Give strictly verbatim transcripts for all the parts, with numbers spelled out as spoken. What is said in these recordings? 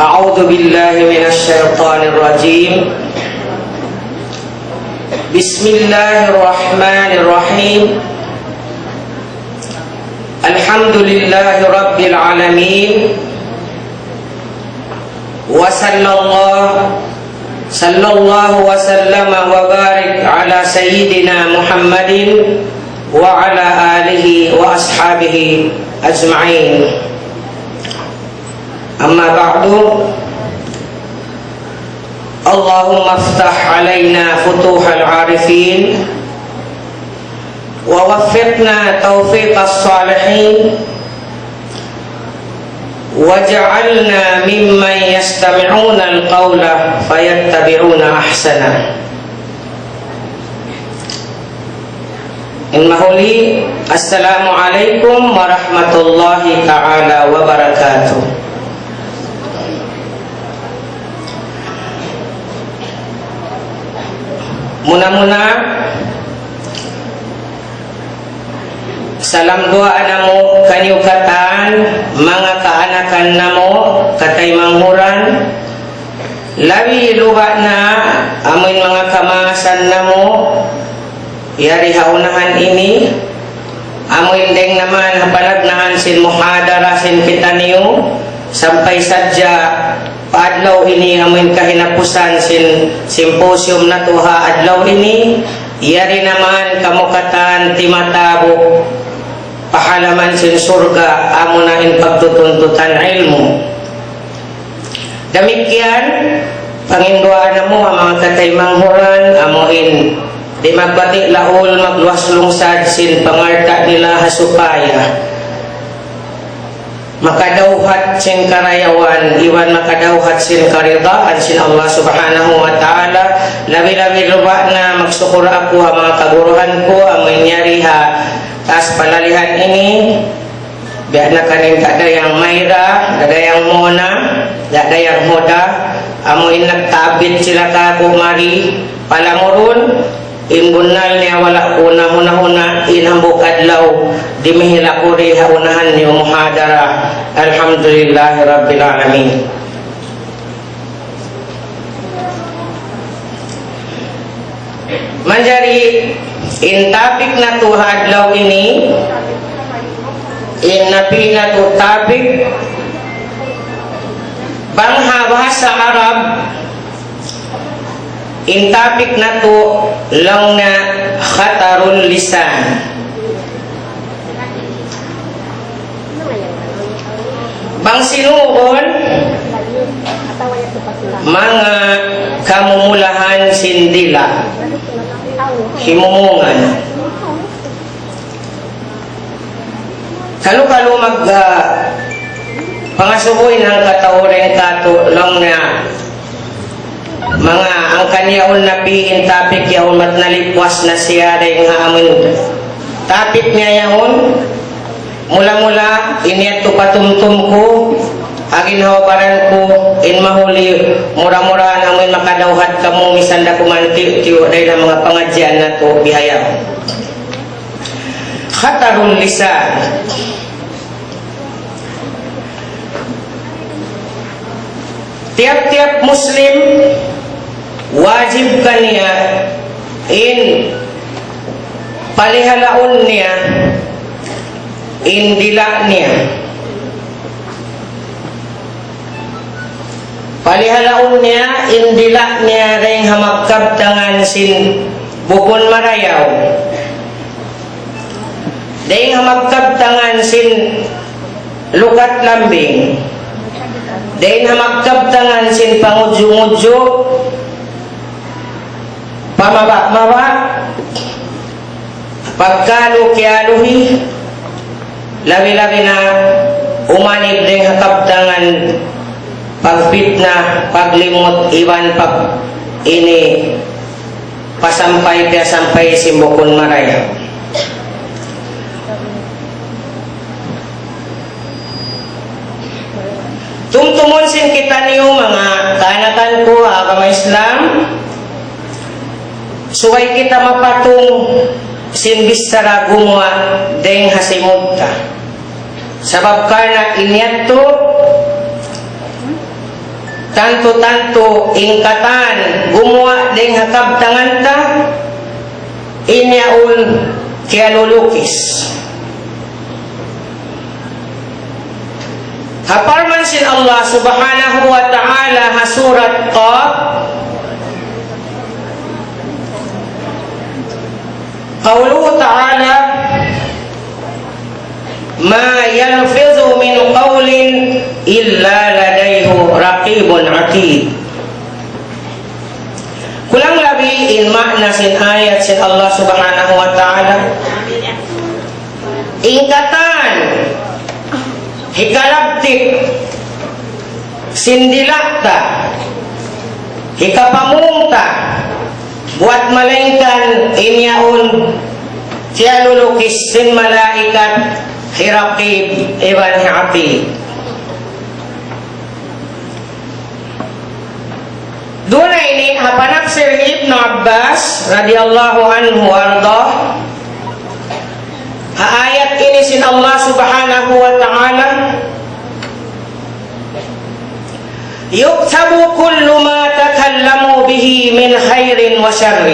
أعوذ بالله من الشيطان الرجيم. بسم الله الرحمن الرحيم. الحمد لله رب العالمين. وصلى الله، صلى الله وسلم وبارك على سيدنا محمد وعلى آله وأصحابه أجمعين. أما بعد، اللهم افتح علينا فتوح العارفين، ووفقنا توفيق الصالحين، واجعلنا ممن يستمعون القول فيتبعون أحسنه. In mahuli, Assalamu alaykum warahmatullahi ta'ala wabarakatuh. Muna-muna, salam duwaa namu' kaniyu katan, manga kaanakan namu', kataymanghuran, labi luba' na amuin manga kamaasan namu', yari ha unahan ini, amuin dayng naman ha panagnaan sin muhadara sin kitaniyu, sampay sadja pa adlaw ini amuin kahinapusan sin symposium natu' ha adlaw ini, yari naman kamu katan timatabuk pa halaman sin surga', amuna in pagtutuntutan ilmu'. Damikkiyan, panginduwaa namu' ha manga kataymanghuran, amuin di' magbati' laul magluwas lungsad sin pangalta' nila ha supaya makadawhat sin karayawan, iban makadawhat sin karidaan sin Allah Subhanahu wa Ta'ala. Labi-labi luba' na magsukur aku ha manga kaguruhan ku, amuin yari ha taas palalihan ini, biya' na kanin Ka Dayang Mayra, Ka Dayang Mona, Ka Dayang Hoda, amuin nagtabit sila kāku' mari, palangurun, in bunnal niya wala' ku na huna-huna, in hambuuk adlaw, dimihil aku di ha unahan niyu muhadara. Alhamdulillahi Rabbil Alamin. Manjari in topic natu' ha adlaw ini, in napī' natu' topic, bang ha bahasa Arab, in topic natu' laung niya khatarul lisan. Bang sinuun, manga kamumulahan sin dila', himumungan. Kalu-kalu mag, ah, pangasubu in hangkatau dayn kātu' laung niya, manga hangkan yaun napī' in topic yaun, mat nalipwas na siya dayn ha amun topic niya yaun. Mula-mula, in yadtu patumtum ku, ha ginhawa-baran ku, in mahuli, mura-murahan amun makadawhat kamu, misan da kuman tiyu'-tiyu' dayn ha manga pangadjian natu' bihaun. Khatarul lisan. Tiyap-tiyap Muslim wajib kaniya in palihalaun niya in dila' niya. Palihalaun niya in dila' niya dayn ha magkabtangan sin bukun marayaw. Dayn ha magkabtangan sin lukat lambing. Dayn ha magkabtangan sin pangudju'-ngudju', pamaba'-maba', pagkalu-kiyaluhi, labi-labi na umanib dayn ha kabtangan pagpitna, paglimut, iban pag ini pasampay, piyasampay sin bukun marayaw. Tumtumun sin kitaniyu manga kaanakan ku ha agama Islam, subay kita mapatung sin bichara gumuwa' dayn ha simud ta. Sabab karna' in yadtu, Tantu-tantu in katan gumuwa' dayn ha kabtangan ta, in yaun kiyalulukis. Ha parman sin Allah Subhanahu wa Ta'ala ha surat Qaf, قوله تعالى: ما يلفظ من قول إلا لديه رقيب عتيد. Kulang labi in maana sin ayat sin Allah Subhanahu wa Ta'ala. In katan hikalabtik sin dila' ta, hikapamung ta, buwat malaingkan in yaun kiyalulukis sin malaikat hi Raqib iban hi Atid. Duun na ini ha panafsir hi Ibnu Abbas radiyallahu anhu wa ardah, ha ayat ini sin Allah Subhanahu wa Ta'ala, يكتب كل ما تكلموا به من خير وشر،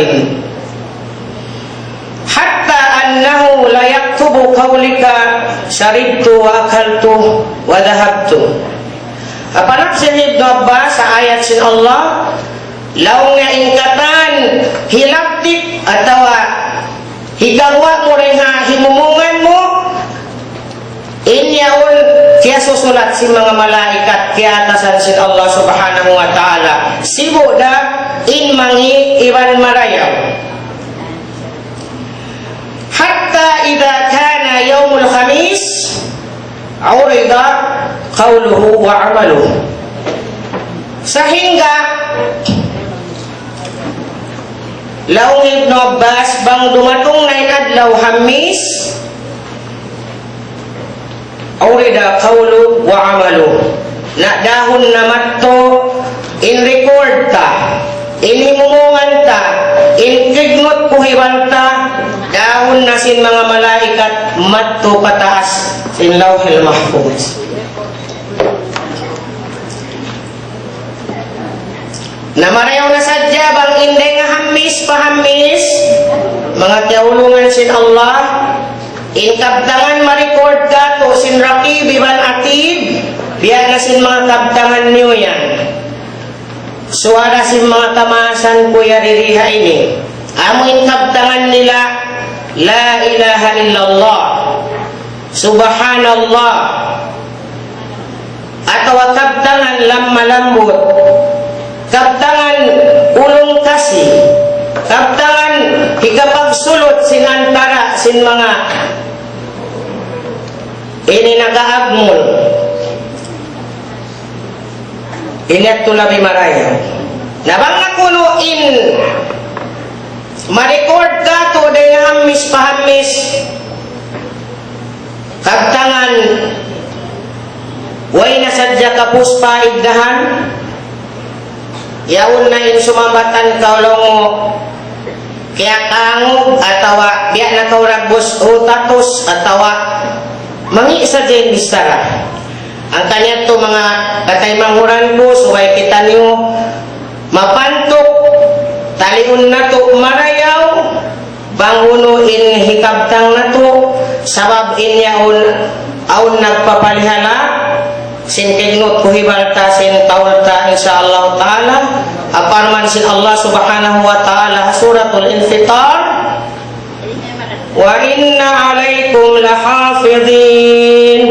حتى أنه ليكتب قولك شربت وأكلت وذهبت. Apa nafsir Ibnu Abbas, ha ayat sin Allah, laung niya in katan hilaptik atawa hikaguwa' mu dayn ha himumungan mu, in yaun kiyasusulat sin manga malaikat kiyaatasan sin Allah Subhanahu wa Ta'ala. Sibu' da in mangi' iban marayaw. حتى إذا كان يوم الخميس عرض قوله وعمله. Sahingga laung Ibnu Abbas, bang dumatung na in adlaw Hamis, عرض قوله وعمله. Na dahun na madtu in record ta, in himumungan ta, in kignut kuhibal ta, dahun na sin manga malaikat madtu pataas sin Lawhil Mahfuz. Na marayaw na sadja bang in dayn ha Hamis pa Hamis, manga kiyaulungan sin Allah, in kabtangan ma-record kātu' sin Raqib iban Atid, biya' na sin manga kabtangan niyu yan. Suwara sin manga kamaasan ku yari di ha ini. Amu in kabtangan nila, لا إله إلا الله، سبحان الله، atawa kabtangan lamma lambut, kabtangan ulung kasi, kabtangan hikapagsulut sin antara' sin manga ini nag-aagmul. Ini yadtu labi marayaw. Na bang na kunu' in ma-record kātu' dayn ha Hamis pa Hamis, kabtangan, way na sadja kapūs pa iddahan, yaun na in sumambatan kaw laung mu, kiyakangug atawa biya' na kaw dagbus utatus atawa mangi' sadja in bistara. Hangkan yadtu manga kataymanghuran ku, subay kitaniyu mapantuk, taliun natu' marayaw, bang unu in hikabtang natu', sabab in yaun awn nagpapalihala' sin kignut kuhibal ta sin taul ta, insya Allah Ta'ala. Ha parman sin Allah Subhanahu wa Ta'ala, Suratul Infitar, وإن عليكم لحافظين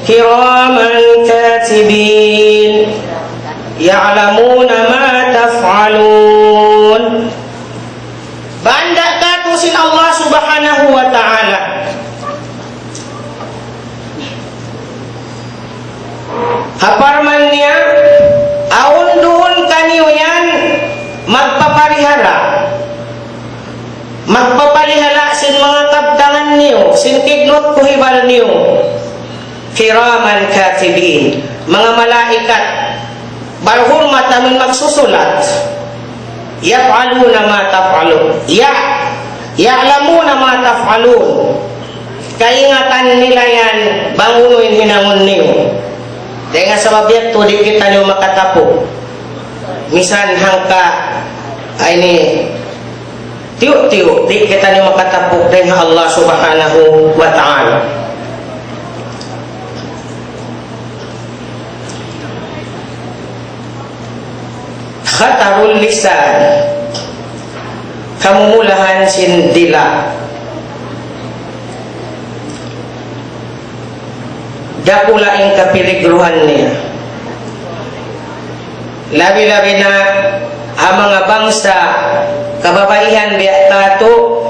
كراما كاتبين يعلمون ما تفعلون. Banda' kātu' sin Allah Subhanahu wa Ta'ala. Ha parman niya, awn duun kaniyu yan magpapalihala'. Magpapalihala' sin manga kabtangan niyu, sin kignut kuhibal niyu. كراما كاتبين. Manga malaikat, barhurmat amun magsusulat. يفعلون ما تفعلون. يع-، يعلمون ما تفعلون. Kaingatan nila yan bang unu in hinangun niyu. Dayn ha sabab yadtu di' kitaniyu makatapu'. Misan hangka ini tiyu'-tiyu', di' kitaniyu makatapuk dayn ha Allah Subhanahu wa Ta'ala. Khatarul lisan, kamumulahan sin dila'. Dakula' in kapiligruhan niya. Labi-labi na ha manga bangsa kababaihan biya' katu',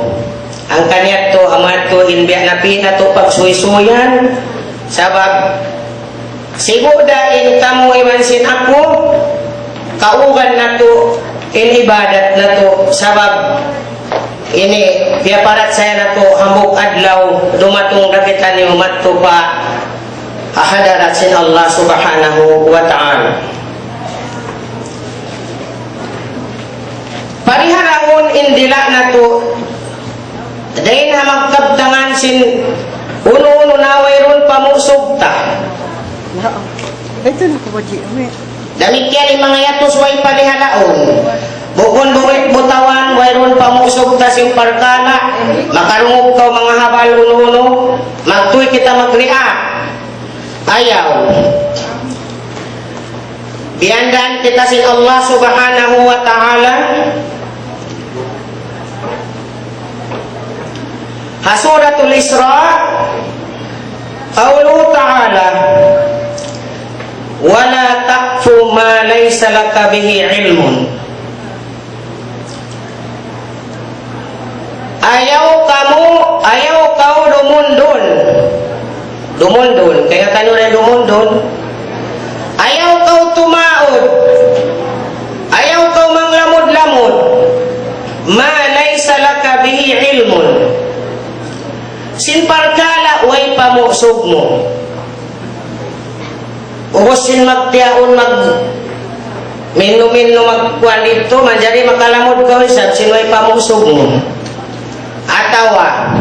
hangkan yadtu, amu yadtu in biya' na pī natu' pagsuysuyan, sabab sibu' da in kamu iban sin aku, kaugan natu' in ibadat natu', sabab ini piyaparachaya natu' hambuuk adlaw dumatung da kitaniyu madtu pa hadarat sin Allah Subhanahu wa Ta'ala. Parihalaun in dila' natu', dayn ha magkabtangan sin unu-unu na wayruun pamusug ta. Ito na ko ba, Jimmy? Damikkiyan in manga yatus way parihalaun. Bukun buwit butawan, wayruun pamusug ta sin parkala', makarungug kaw manga habal unu-unu, magtuy kita mag-react. Ayaw. Biyandan kita sin Allah Subhanahu wa Ta'ala. Ha Suratul Isra, qawluhu ta'ala, "Wa la taqfu ma laysa laka bihi ilmun." Ayaw kamu, ayaw kaw dumundun. Dumundun. Kaingatan niyu in dumundun? Ayaw kaw tumaud. Ayaw kaw manglamud-lamud. Ma laysa laka bihi ilmun. Sin parkala' way pamusug mu. Ubus sin magtiyaun, mag-minnu-minnu, magkuwan didtu, manjari makalamud kaw isab sin way pamusug mu. Atawa,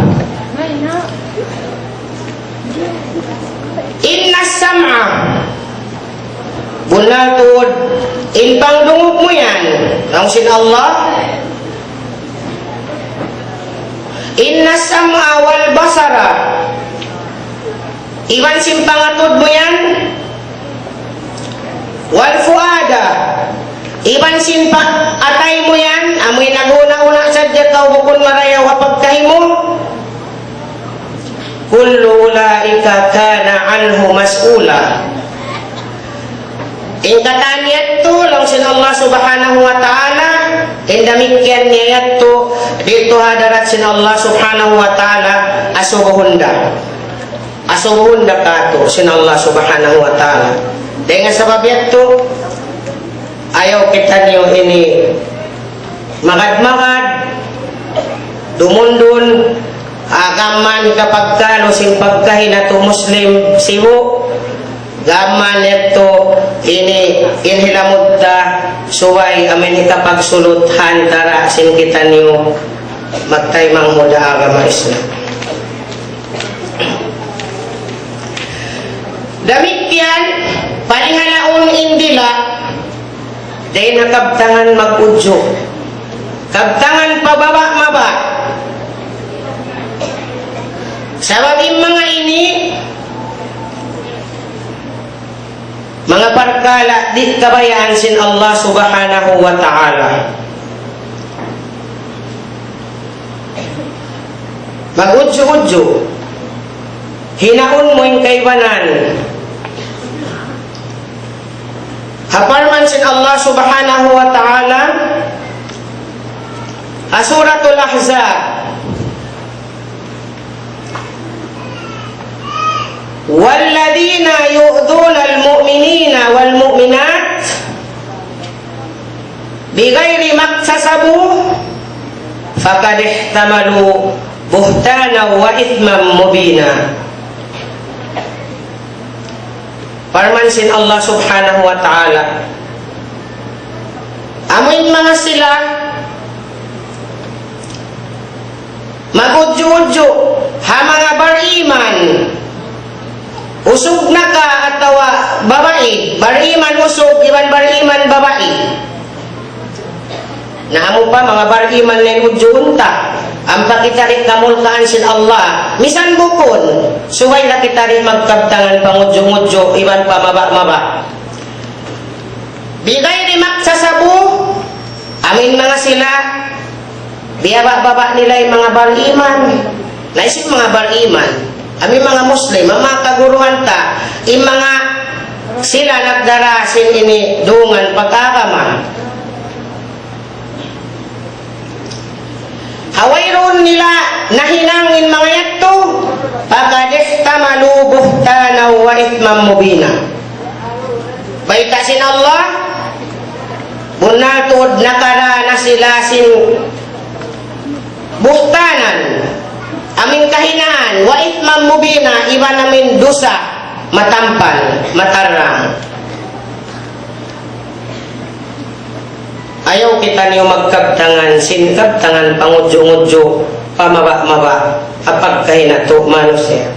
inna sam'a, bunnal tuud in pangdungug mu yan, laung sin Allah. Inna sam'a wal basara, iban sin pangatud mu yan, wal fuada, iban sin pa-, atay mu yan, amu in nag-una-una sadja kaw bukun marayaw ha pagkahi mu. Kullu ulaika kana anhu mas'ula. In katan yadtu, laung sin Allah Subhanahu wa Ta'ala, in damikkiyan niya yadtu, didtu ha hadarat sin Allah Subhanahu wa Ta'ala, asubuhun da. Asubuhun da katu' sin Allah Subhanahu wa Ta'ala. Dayn ha sabab yadtu, ayaw kitaniyu ini magad-magad, dumundun, ah, gam mayan kapagkalu sin pagkahi natu' Muslim sibu', gam mayan yadtu ini in hilamud ta subay amu in hikapagsulut ha antara' sin kitaniyu magtaymanghud ha agama Islam. Damikkiyan, parihalaun in dila', dayn ha kabtangan mag-udju'. Kabtangan pababa'-maba'. Sabab in manga ini, manga parkala' di' kabayaan sin Allah Subhanahu wa Ta'ala. Mag-udju'-udju'. Hinaun mu in kaibanan. Ha parman sin Allah Subhanahu wa Ta'ala, ha Suratul Ahzab, والذين يؤذون المؤمنين والمؤمنات بغير ما اكتسبوا فقد احتملوا بهتانا وإثما مبينا. Parman sin Allah Subhanahu wa Ta'ala, amu in manga sila mag-udju'-udju' ha manga bariman, usug na ka atawa babai, bariman usug iban bariman babai. Na amu pa manga bariman na in udjuun ta, ampa kita di' kamulkaan sin Allah. Misan bukun, subay na kita di' magkabtangan pangudju'-ngudju' iban pamaba'-maba'. Bigay di' maksasabu, amu in manga sila, biyaba'-baba' nila in manga bariman. Na hisiyu in manga bariman? Amu in manga Muslim, in manga kaguruhan ta, in manga sila nagdara sin ini dungan pag-agama. Ha wayruun nila nahinang in manga yadtu, فقد احتملوا بهتانا وإثما مبينا. Bayta' sin Allah, bunnal tuud nakara na sila sin buhtanan, amu in kahinaan, وإثما مبينا, iban amu in dusa matampal, matarang. Ayaw kitaniyu magkabtangan sin kabtangan pangudju'-ngudju', pamaba'-maba', ha pagkahi natu' manusiya'.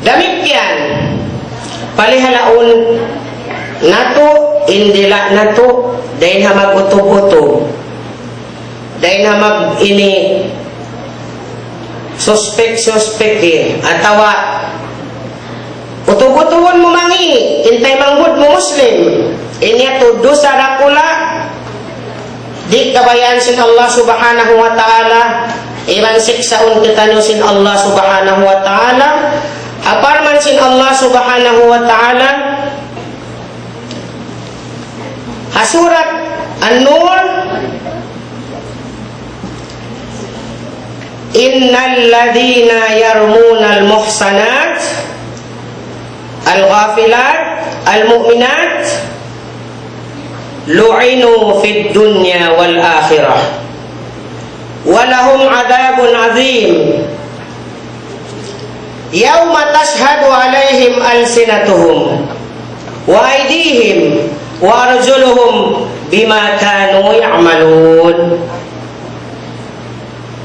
Damikkiyan, palihalaun natu' in dila' natu', dayn ha mag-utub-utub. Dayn ha mag-ini suspek-suspek, eh, atawa utub-utubun mu mangi', in taymanghud mu Muslim, in yadtu dusa dakula', di' kabayaan sin Allah Subhanahu wa Ta'ala, iban siksaun kitaniyu sin Allah Subhanahu wa Ta'ala. Ha parman sin Allah Subhanahu wa Ta'ala, ha Surat An-Nur, إن الذين يرمون المحصنات الغافلات المؤمنات لعنوا في الدنيا والآخرة ولهم عذاب عظيم. يوم تشهد عليهم ألسنتهم وأيديهم وأرجلهم بما كانوا يعملون.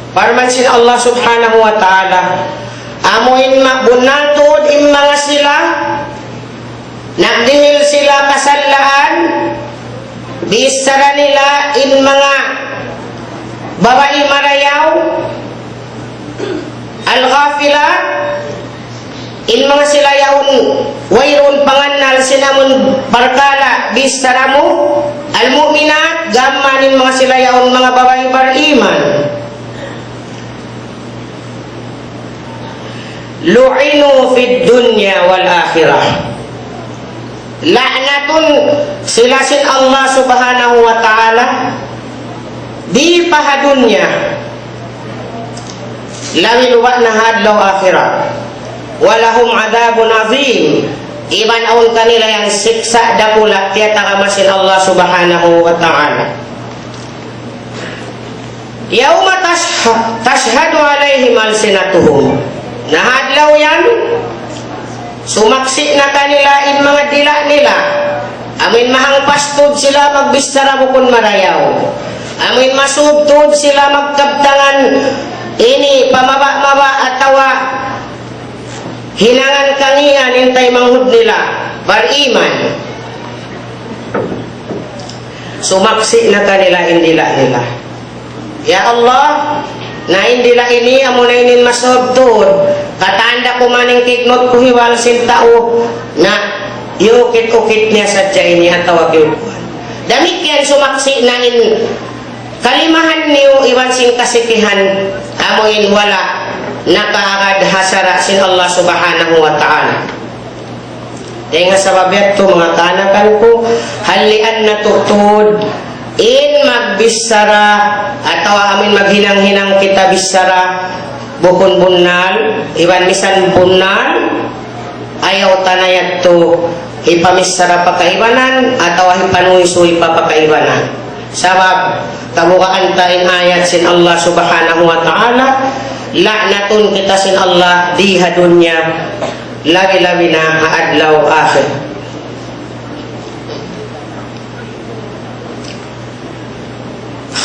Parman sin Allah Subhanahu wa Ta'ala, amu in ma-, bunnal tuud in manga sila nagdihil sila kasalaan, bichara nila in manga babai marayaw, al-ghafilat, in manga sila yaun wayruun pangannal sin amun parkala' bichara mu, al-mu'minat, gām mayan in manga sila yaun manga babai bariman. لعنوا في الدنيا والآخرة. La'natun sila sin Allah Subhanahu wa Ta'ala di pa ha dunya, labi luba' na ha adlaw akhirat. ولهم عذاب عظيم. Iban awn kanila yan siksa' dakula' tiyatagama sin Allah Subhanahu wa Ta'ala. يوم تشهد عليهم ألسنتهم. Na ha adlaw yan, sumaksi' na kanila in manga dila' nila. Amuin mahangpas tuud sila magbichara bukun marayaw. Amuin masūb tuud sila magkabtangan ini pamaba'-maba' atawa hinangan kangīan in taymanghud nila bariman. Sumaksi' na kanila in dila' nila. Ya Allah, na in dila' ini, amuna ini in masūb tuud. Katan da kuman in kignut ku hiwal sin tau, na iyukit-ukit niya sadja ini atawa kiyukuan. Damikkiyan sumaksi' na in kalimahan niyu iban sin kasikihan, amuin wala' nakaagad ha sara' sin Allah Subhanahu wa Ta'ala. Dayn ha sabab yadtu, manga kaanakan ku, halian natu' tuud in magbichara atawa amuin maghinang-hinang kita bichara bukun bunnal, iban misan bunnal, ayaw ta na yadtu hipamichara pa kaibanan atawa hipanuysuy pa pa kaibanan. Sabab kabugaan ta in ayat sin Allah Subhanahu wa Ta'ala, la'natun kita sin Allah di ha dunya, labi-labi na ha adlaw akhir.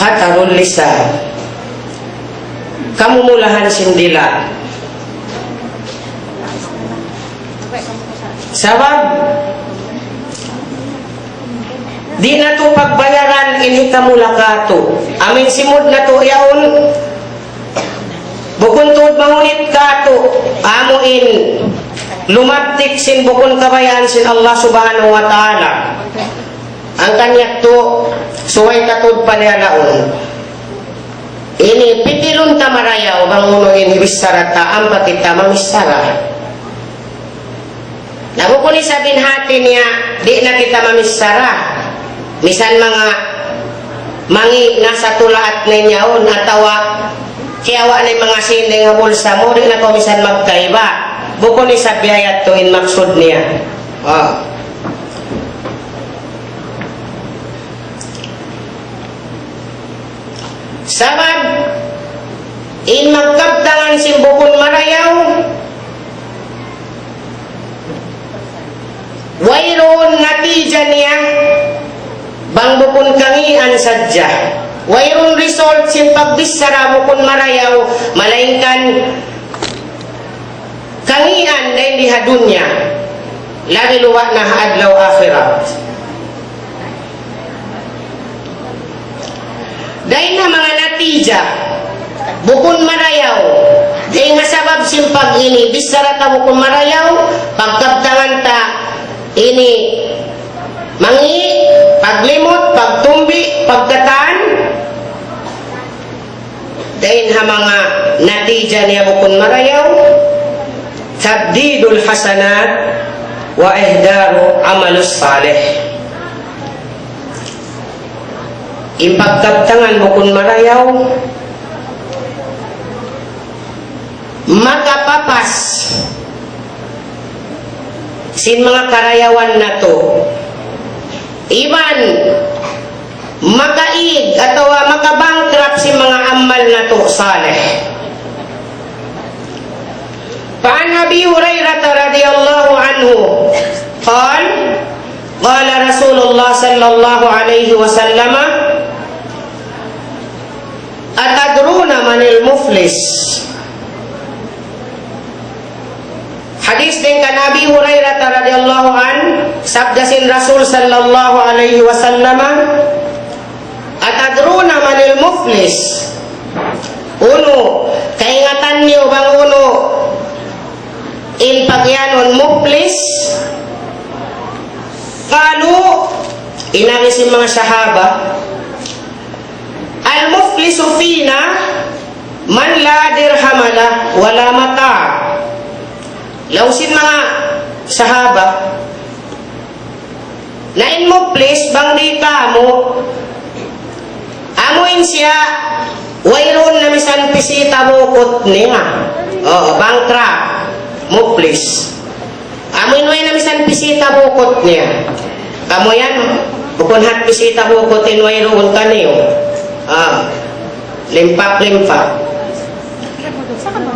خطر اللسان. Kamumulahan sin dila'. Sabab, Di' natu' pagbayaran in hikamula katu'. Amu in simud natu' yaun, bukun tuud mahunit katu', amu in lumabtik sin bukun kabayaan sin Allah Subhanahu wa Ta'ala. Hangkan yadtu, subay ta tuud palialaun. Ini pitilun ta marayaw bang unu in bichara ta ampa kita mamichara. Na bukun isab in hati niya, di' na kita mamichara. Misan manga mangi' na sa tulaat na in yaun, atawa kiyawa' na in manga sinding ha bulsa mu, di' na kaw misan magkaiba. Bukun isab biya' yadtu in maksud niya. Ah. Sabab, in magkabtangan sin bukun marayaw, wayruun natija niya bang bukun kangīan sadja. Wayruun result sin pagbichara bukun marayaw, malaingkan kangīan dayn di ha dunya, labi luba' na ha adlaw akhirat. Dayn ha manga natija, bukun marayaw, dayn ha sabab sin pag-ini, bichara ta bukun marayaw, pagkabtangan ta ini, mangi', paglimut, pagtumbi, pagkatan, dayn ha manga natija niya bukun marayaw, تبديد الحسنات وإهدار العمل الصالح. In pagkabtangan bukun marayaw, makapapas sin manga karayawan natu'. Iban makaig atawa makabankrupt sin manga amal natu' salih. فعن أبي هريرة رضي الله عنه قال: قال رسول الله صلى الله عليه وسلم: أتدرون من المفلس؟ Hadith dayn kan Abi Hurairah radhiyallahu anhu, sabda sin Rasul sallallahu alayhi wasallam, أتدرون من المفلس؟ Unu, kaingatan niyu bang unu in pagiyanun muflis? قالوا, in agi sin manga sahaba, المفلس فينا من لا درهم له ولا متاع. Laung sin manga sahaba, na in muflis bang di' kamu, amu in siya wayruun na misan pisita bukut niya. Oo, bankrupt, muflis. Amu in way na misan pisita bukut niya. Kamu yan, bukun hat pisita bukut in wayruun kaniyu. Ah, limpak-limpak.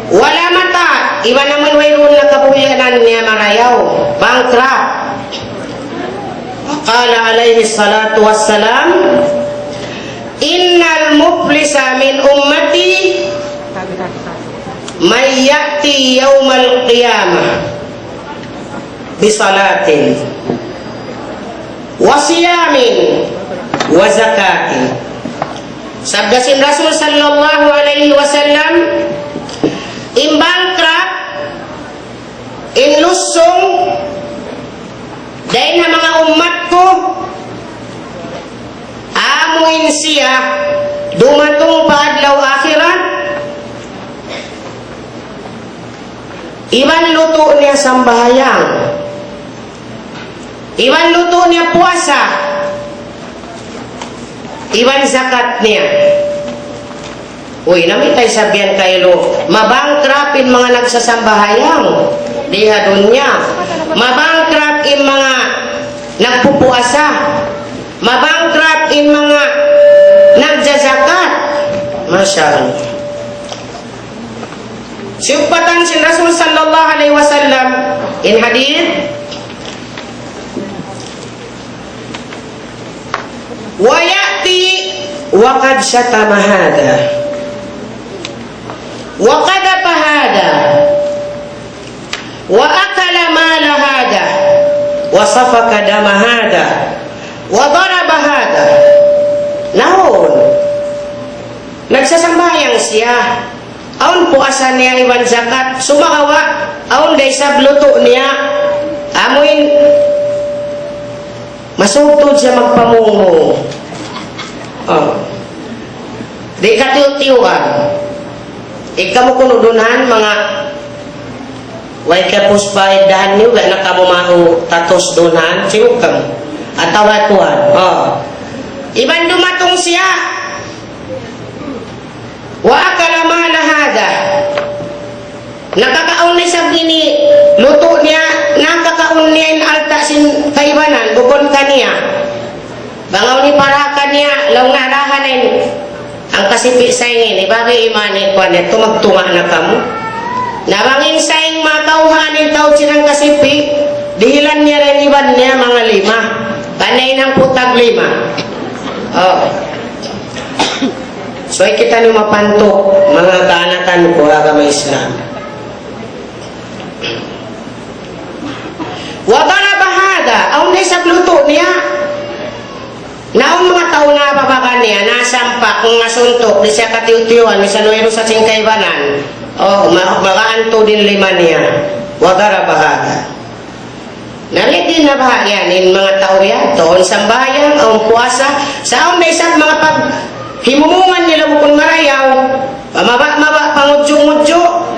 ولا متاع, iban amu in wayruun na kabuhianan niya marayaw. Bankrupt. وقال عليه الصلاة والسلام: إن المفلس من أمتي من يأتي يوم القيامة بصلاة وصيام وزكاة. Sabda sin Rasul sallallahu alayhi wasallam, in bankrupt, in lusung, dayn ha manga ummat ku, amu in siya dumatung pa adlaw akhirat, iban lutu' niya sambahayang, iban lutu' niya puasa, iban zakat niya. Uy, na mayta' isab yan kailu. Mabankrupt in manga nagsasambahayang di ha dunya. Mabankrupt in manga nagpupuasa. Mabankrupt in manga nagjazakat. Masha Allah. Siyumpatan sin Rasul sallallahu alayhi wasallam in hadith, ويأتي وقد شتم هذا وقذف هذا وأكل مال هذا وسفك دم هذا وضرب Naun. Nagsasambahayang siya. Awn puasa niya iban zakat. Sumagawa', awn da isab lutu' niya. Amuin, masugtud siya magpamungmung. Oh. Di' katiyu'-tiyuan. Ikaw mu kunu' dunhan, manga way ka puspa iddahan niyu, ga' na kamu mau tatus dunhan, sibuk kamu. Atawa kuwan. Oh. Iban dumatung siya. Wa akala mala hadha. Nakakaun na isab ini lutu' niya, nakakaun niya in alta' sin kaibanan, bukun kaniya. Bang awn hiparaha kaniya, laung niya, "Raha na in hangkasipi' sa ingin, ibagi iman in kuwan niya, tumagtunga' na kamu." Na bang in saing makauhan in taud sin hangkasipi', dihilan niya da in iban niya manga lima. Kaniya in hangpu' tag lima. Oh. So, kita nu mapantuk, manga kaanakan ku ha agama Islam. Wa daraba hadha, awn da isab lutu' niya. Na awn manga tau nababaga niya, nasampak, nasuntuk, di' siya katiyu'-tiyuan, misan wayruun sa sin kaibanan. Oh, ma-, magaan tuud in lima niya. Wa daraba hadha. Na, di' na baha' yan in manga tau yan, awn sambahayang, awn puasa, sa' awn da isab manga paghimumungan nila bukun marayaw, pamaba'-maba', pangudju'-ngudju'.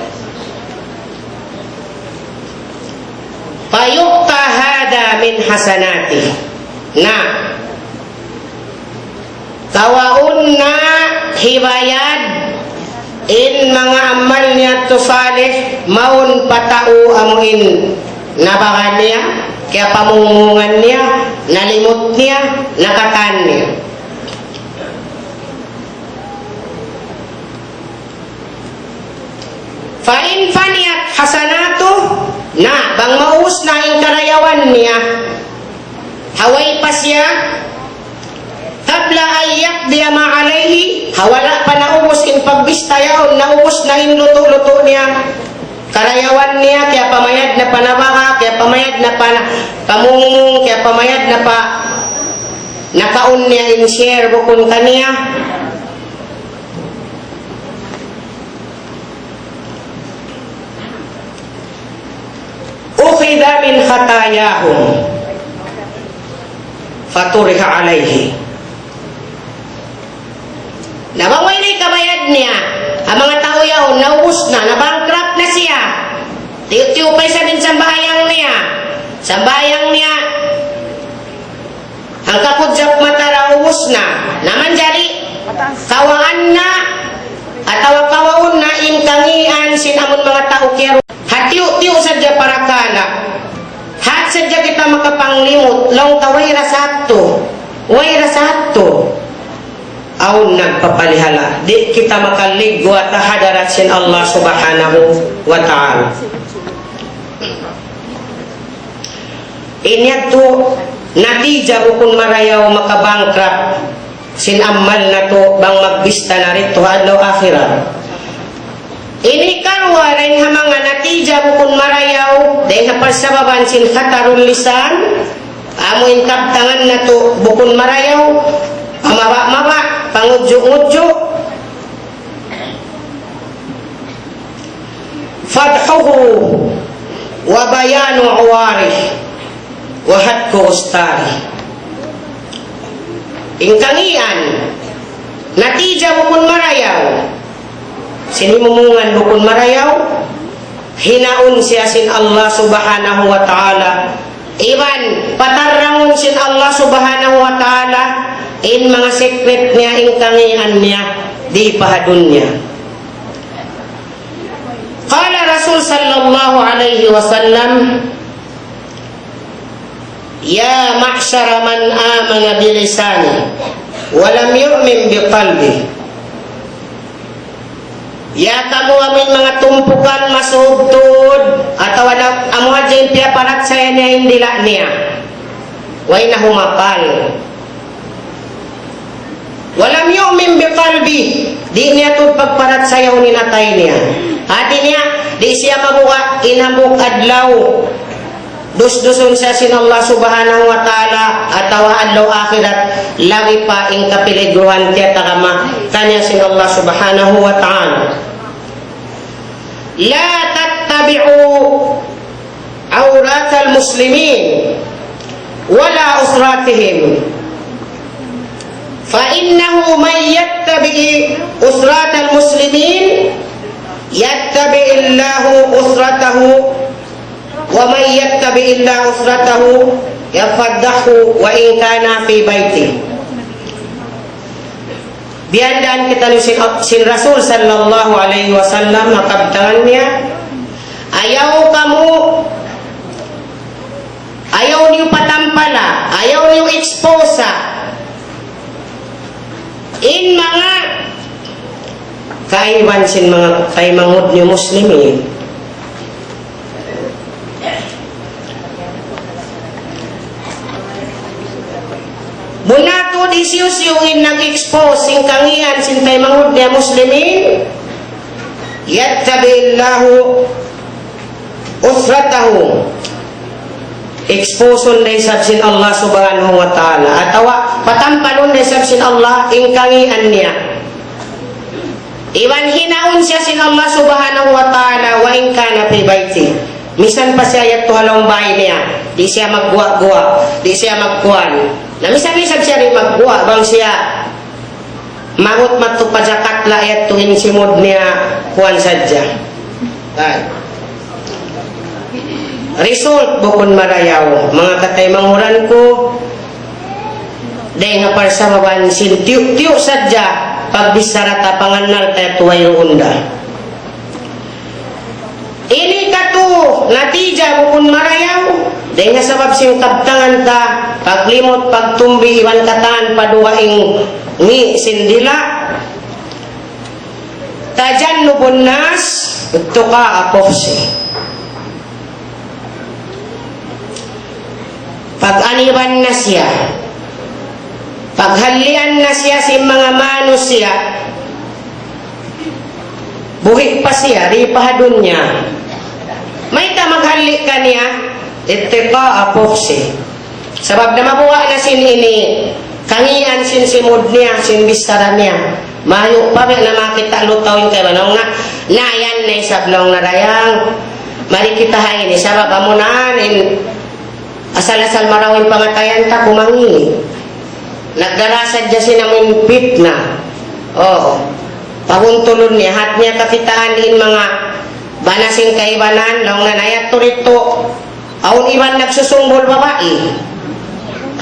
Fayu'ta hadha min hasanatih. Na, kawaun na hibayad in manga amal niya tu salih, mawn pa tau amu in nabaga niya, kiyapamungmungan niya, nalimut niya, nakatan niya. Fa in faniyat hasanatuh, na, bang maubus na in karayawan niya, ha way pa siya, qabla an yaqdiya ma alayhi, ha wala' pa naubus in pagbista yaun, naubus na in lutu'-lutu' niya, karayawan niya, kiyapamayad na pa nabaga, kiyapamayad na pa na-, pamungmung, kiyapamayad na pa nakaun niya in share bukun kaniya. أخذ من خطاياهم فطرح عليه. Na bang way na hikabayad niya, in manga tau yaun, naubus na, na-bankrupt na siya. Tiyu'-tiyu' pa isab in sambahayang niya. Sambahayang niya, hangkakudjak mata ra ubus na. Na manjari, kawaan na, atawa kawaun na in kangīan sin amun manga tau kiyaru-, ha tiyu'-tiyu' sadja parakala'. Hat sadja kita makapanglimut, laung ta way ra sa adtu, way ra sa adtu. Awn nagpapalihala', di' kita makaligwa ta ha hadarat sin Allah Subhanahu wa Ta'ala. In yadtu natija bukun marayaw makabankrupt sin amal natu' bang magbista na didtu ha adlaw akhirat. Ini karuwa dayn ha manga natija bukun marayaw, dayn ha parsababan sin khatarul lisan, amu in kabtangan natu' bukun marayaw, pamaba'-maba', pangudju'-ngudju'. فضحه وبيان عواره وهتك أستاره. In kangīan, natija bukun marayaw, sin himumungan bukun marayaw, hinaun siya sin Allah Subhanahu wa Ta'ala, iban patarrangun sin Allah Subhanahu wa Ta'ala in manga secret niya, in kangīan niya, di pa ha dunya. قال رسول صلى الله عليه وسلم: يا معشر من آمن بلسانه ولم يؤمن بقلبه. Ya kamu amu in manga tumpukan masuub tuud, atawa na, amu hadja in piyaparachaya niya in dila' niya. Way na humapal. ولم يؤمن بقلبه, di' niya tuud pagparachayahun in atay niya. Hati niya, di' siya mabuga' in hambuuk adlaw. Dusdusun siya sin Allah Subhanahu wa Ta'ala, atawa adlaw akhirat, labi pa in kapiligruhan tiyatagama kaniya sin Allah Subhanahu wa Ta'ala. لا تتبعوا عورات المسلمين ولا عوراتهم، فإنه من يتبع عورات المسلمين يتبع الله عورته، ومن يتبع الله عورته يفضحه وإن كان في بيته. Biyandaan kitaniyu sin, sin Rasul sallallahu alayhi wasallam, ha kabtangan niya, ayaw kamu, ayaw niyu patampala, ayaw niyu expose in manga kaiban sin manga taymanghud niyu Muslimin. Bunnal tuud hisiyu-siyu in nag-expose sin kangīan sin taymanghud niya Muslimin, يتبع الله عورته. Expose-un da isab sin Allah Subhanahu wa Ta'ala, atawa patampalun da isab sin Allah in kangīan niya. Iban hinaun siya sin Allah Subhanahu wa Ta'ala, وإن كان في بيته. Misan pa siya yadtu ha lawm bāy niya, di' siya magguwa'-guwa', di' siya magkuwan. Na misan isab siya di' magguwa', bang siya maabut madtu pa jakat la yadtu in simud niya kuwan sadja. Ay. Result bukun marayaw, manga kataymanghud ku, dayn ha parsababan sin tiyu'-tiyu' sadja pagbichara ta, pangannal ta yadtu wayruun da. Ini katu natija bukun marayaw, dayn ha sabab sin kabtangan ta, paglimut, pagtumbi, iban katan pa dugaing ngi' sin dila'. تجنب الناس اتقاء فحشه. Pag-aniban na siya, paghallian na siya sin manga manusiya', buhi' pa siya, di' pa ha dunya. Mayta' maghalli' kaniya? اتقاء فحشه. Sabab na mabuga' na sin ini, kangīan sin simud niya, sin bichara niya. Mayu' pa biya' na makakita' lutaw in kaibanan na, na yan na isab laung na dayang. Mari kita ha ini, sabab amu na in asal-asal marayaw in pangatayan ta, kumangi'. Nagdara sadja sin amu in pitna. Oo. Pabuntulun niya, hat niya kakitaan in manga bana sin kaibanan, laung na nayat turito. Awn iban nagsusumbul babai.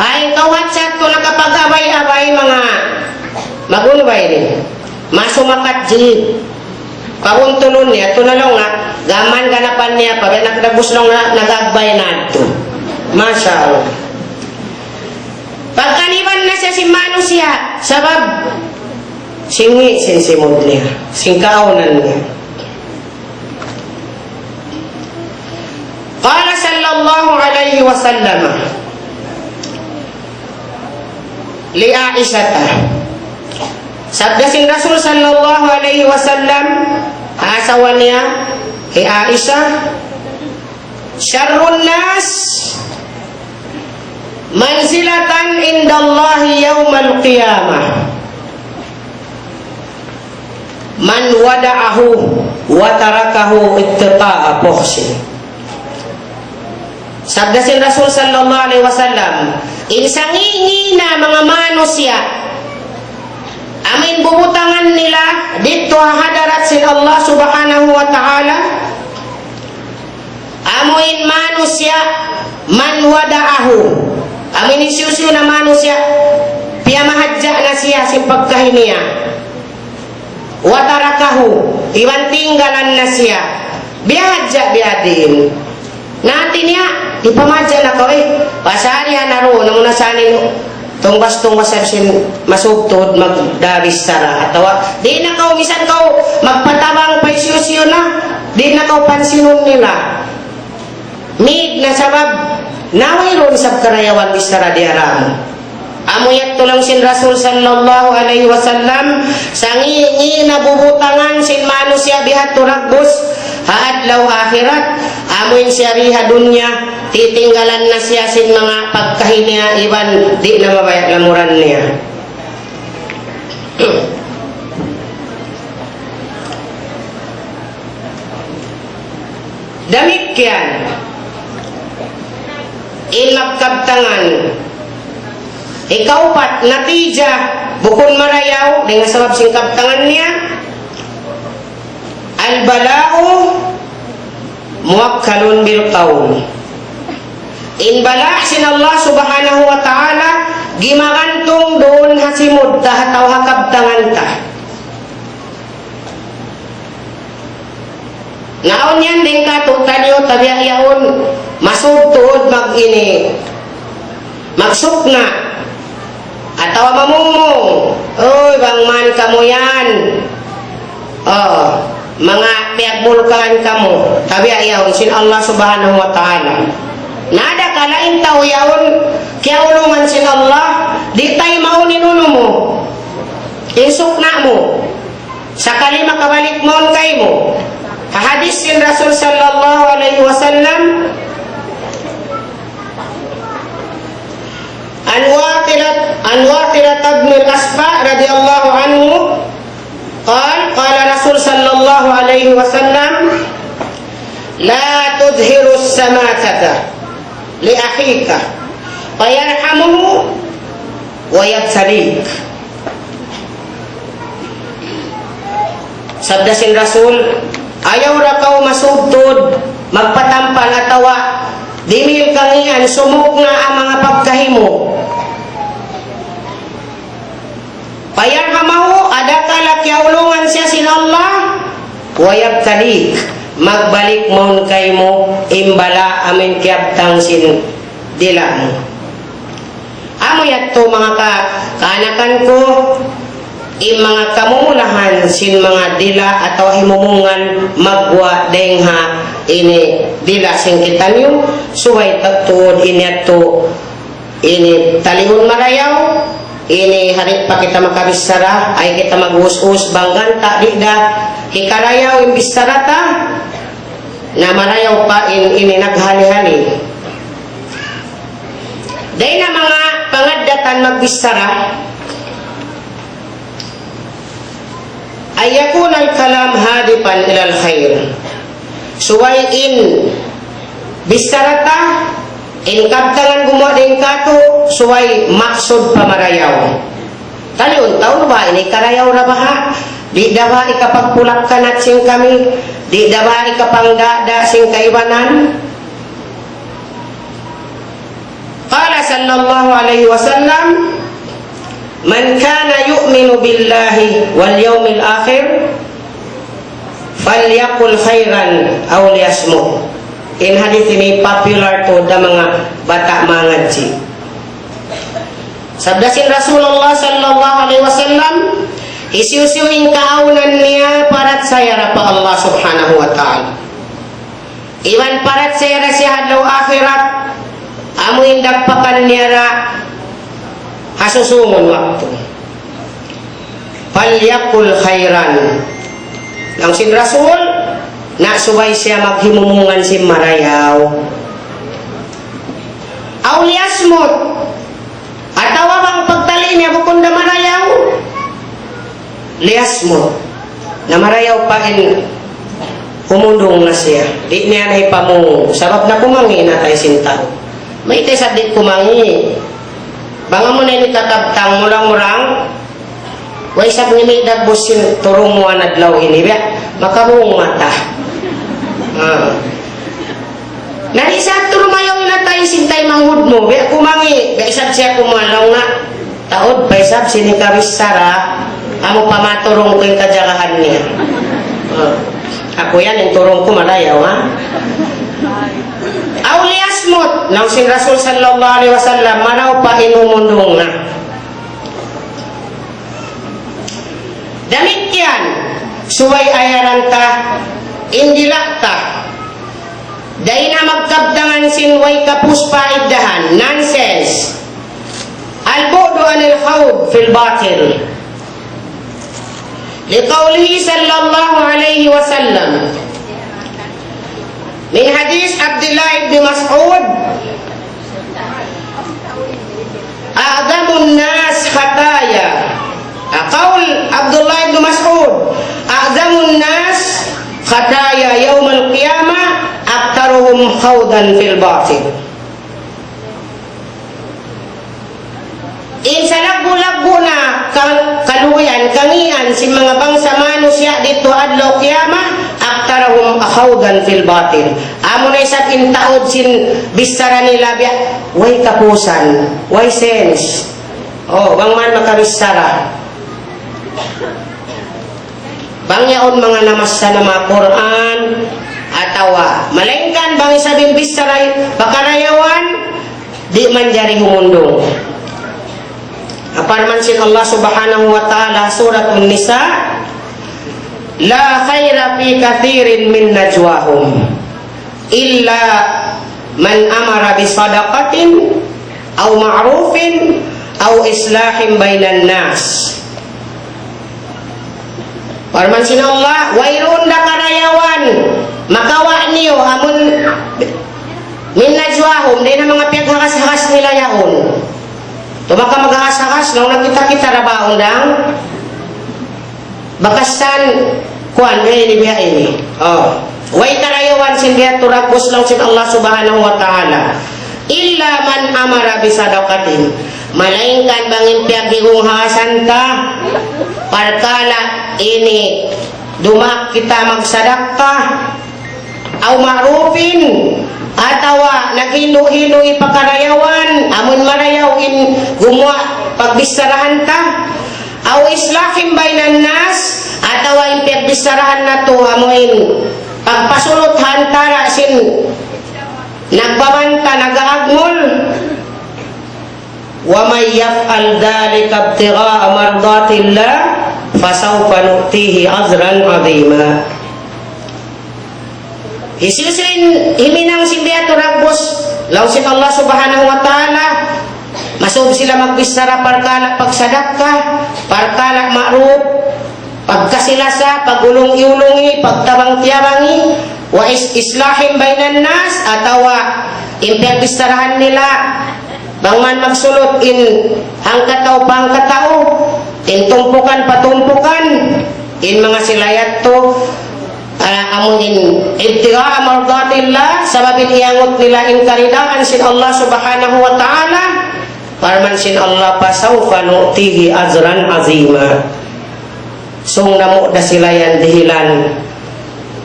Ay, kawhat sa tu nakapag-abay-abay manga magunu ba ini? Masumakat jeep. Pabuntulun niya, tu na laung na, gaman ganapan niya pa, biya' nagdagbus laung na, nagagbay na tu. Masha Allah. Pagkaniban na siya sin manusiya', sabab, sin ngi' sin simud niya, sin kaawnan niya. قال صلى الله عليه وسلم لعائشة. Sabda sin Rasul sallallahu alayhi wasallam, ha asawa niya, hi Aisha, شر الناس منزلة عند الله يوم القيامة من ودعه وتركه اتقاء فحشه. Sabda sin Rasul sallallahu alayhi wasallam, in sangi'-ngi' na manga manusiya', amu in bubutangan nila didtu ha hadarat sin Allah Subhanahu wa Ta'ala, amu in manusiya', من ودعه. Amu in hisiyu-siyu na manusiya', piyamahadja na siya sin pagkahi niya. وتركه, iban tinggalan na siya. Biyahadja, biyadiin. Na hati niya, hipamahadja na kaw, eh. Pasal yan na ru, nung nasanin, tungbas-tungbas sin masugtud, magdabis sara. Atawa, di' na kaw, misan kaw, magpatabang pa hisiyu-siyu na, di' na kaw pansinun nila. Mīg na sabab, na wayruun sab karayawan bichara diyara mu. Amu yadtu laung sin Rasul sallallahu alayhi wasallam, sangi'-ngi' na bubutangan sin manusiya' biya' ha yadtu dagbus, ha adlaw akhirat, Amu in siya di ha dunya, titinggalan na siya sin manga pagkahi niya, iban di' na mabaya' lamuran niya. Damikkiyan in magkabtangan. Ikaupat, natija, bukun marayaw, dayn ha sabab sin kabtangan niya. البلاء موكل بالقول. In bala' sin Allah Subhanahu wa Ta'ala, gimagantung duun ha simud ta atawa ha kabtangan ta. Na awn yan dayn kātu'niyu, tabiya' yaun, masud tuud mag-ini, magsukna', atawa mamungmung. Uy, bang man kamu yan. Oh, manga piyagmulkaan kamu. Tabiya' yaun sin Allah Subhanahu wa Ta'ala. Na adakala in tau yaun, kiyaulungan sin Allah, di' taymaun in unu mu, in sukna' mu. Sakali makabalik mawn kaymu. Ha hadith sin Rasul sallallahu alayhi wasallam, عن واثلة، عن واثلة بن الأسقع رضي الله عنه قال، قال رسول صلى الله عليه وسلم: لا تظهر الشماتة لأخيك فيرحمه ويبتليك. Sabda sin Rasul, ayaw da kaw masugtud, magpatampal atawa dimihil kangian, sumukna' in manga pagkahi mu. فيرحمه, adakala kiyaulungan siya sin Allah, ويبتليك, magbalik mawn kaymu in bala' amun kiyabtang sin dila' mu. Amu yadtu manga ka-, kaanakan ku, in manga kamumulahan sin manga dila' atawa himumungan magguwa' dayn ha ini dila' sin kitaniyu, subay ta-, tuud in yadtu ini taliun marayaw, ini hari pa kita makabichara, ayaw kita mag-us-us bang ganta' di' da hikarayaw in bichara ta, na marayaw pa in ini naghali-hali. Dayn ha manga pangaddatan magbichara, أن يكون الكلام هادفا إلى الخير. Subay in bichara ta, in kabtangan gumuwa' dayn kātu', subay maksud pa marayaw. Taliun ta, unu ba ini karayaw ra baha'? Di' da ba hikapagpulak-kanat sin kami? Di' da ba hikapangdada sin kaibanan? قال صلى الله عليه وسلم: من كان يؤمن بالله واليوم الآخر فليقل خيرا أو ليصمت. In hadith ini popular tuud ha manga bata' mangadji'. Sabda sin Rasulullah sallallahu alayhi wasallam, hisiyu-siyu in kaawnan niya parachaya da pa Allah Subhanahu wa Ta'ala iban parachaya da siya ha adlaw akhirat, amu in dagpakan niya da ha susūngun waktu. فليقل خيرا. Laung sin Rasul, na subay siya maghimumungan sin marayaw. أو ليصمت. Atawa bang pagtali' niya bukun da marayaw, ليصمت. Na marayaw pa in humundung na siya. Di' niya na hipamungu. Sabab na kumangi' na tay sin tau. Mayta' isab di' kumangi'. Bang amu na ini kakabtang murang-murang. Way isab ngi' dagbus sin turung mu adlaw ini, biya' makabunga ta. Ah. Na isab tuud mayaw in atay sin taymanghud mu, biya' kumangi', biya' isab siya kumalaw nga. Taud pa isab sin hikabichara, amu pa maturung ku in kajagahan niya. Ah. Aku yan, in turung ku marayaw, ha? أو ليصمت, laung sin Rasul sallallahu alayhi wasallam, marayaw pa in humundung na. Damikkiyan, subay ayaran ta in dila' ta. Dayn ha magkabtangan sin way kapūs-paidahan, nonsense. البعد عن الخوض في الباطل. لقوله صلى الله عليه وسلم: من حديث عبد الله بن مسعود: أعظم الناس خطايا. قول عبد الله بن مسعود: أعظم الناس خطايا يوم القيامة أكثرهم خوضا في الباطل. In salaggu'-laggu' na ka-, kaluuyan, kangīan sin manga bangsa manusiya' didtu adlaw kiyamat, أكثرهم خوضا في الباطل. Amuna isab in taud sin bichara nila biya' way kapusan, way sense. O, bang man makabichara. Bang yaun manga namassa na manga Qur'an, atawa, malaingkan bang isab in bichara pakarayawan, di' manjari humundung. Parman sin Allah Subhanahu wa Ta'ala, Suratun Nisa: لا خير في كثير من نجواهم إلا من أمر بصدقة أو معروف أو إصلاح بين الناس. Parman sin Allah, wayruun da karayawan makawa' niyu amun من نجواهم, dayn ha manga piyaghakas-hakas nila yaun. Tumaka maghakas-hakas, laung na kita-kita ra ba undang? Bakas tan, kuwan, biya' ini, biya' ini. O. Way karayawan sin biya' tu dagbus laung sin Allah Subhanahu wa Ta'ala. إلا من أمر بصدقة. Malaingkan bang in piyaghigunghasan ta, parkala' ini dumaak kita magsadakka, أو معروف, atawa naghindu'-hindu' in pakarayawan, amun marayaw in gumuwa' pagbicharahan ta, أو إصلاح بين الناس, atawa in piyagbicharahan natu' amu in pagpasulut ha antara' sin nagbabanta, nag-aagmul. ومن يفعل ذلك ابتغاء مرضات الله فسوف نؤتيه أجرا عظيما. Hisiyu-siyu in himinang sin biya' tu dagbus, laung sin Allah Subhanahu wa Ta'ala, masub sila magbichara parkala' pagsadakka, parkala' ma'ruf, pagkasi-lasa, pag-ulung-iyulungi, pagtabang-tiyabangi, وإصلاح بين الناس, atawa in piyagbicharahan nila, bang man magsulut in hangkatau pa hangkatau, in tumpukan pa tumpukan, in manga sila yadtu, ah, amu in ابتغاء مرضات الله, sabab in iyangut nila in karidaan sin Allah Subhanahu wa Ta'ala, parman sin Allah, فسوف نؤتيه أجرا عظيما. Sung namu' da sila yan dihilan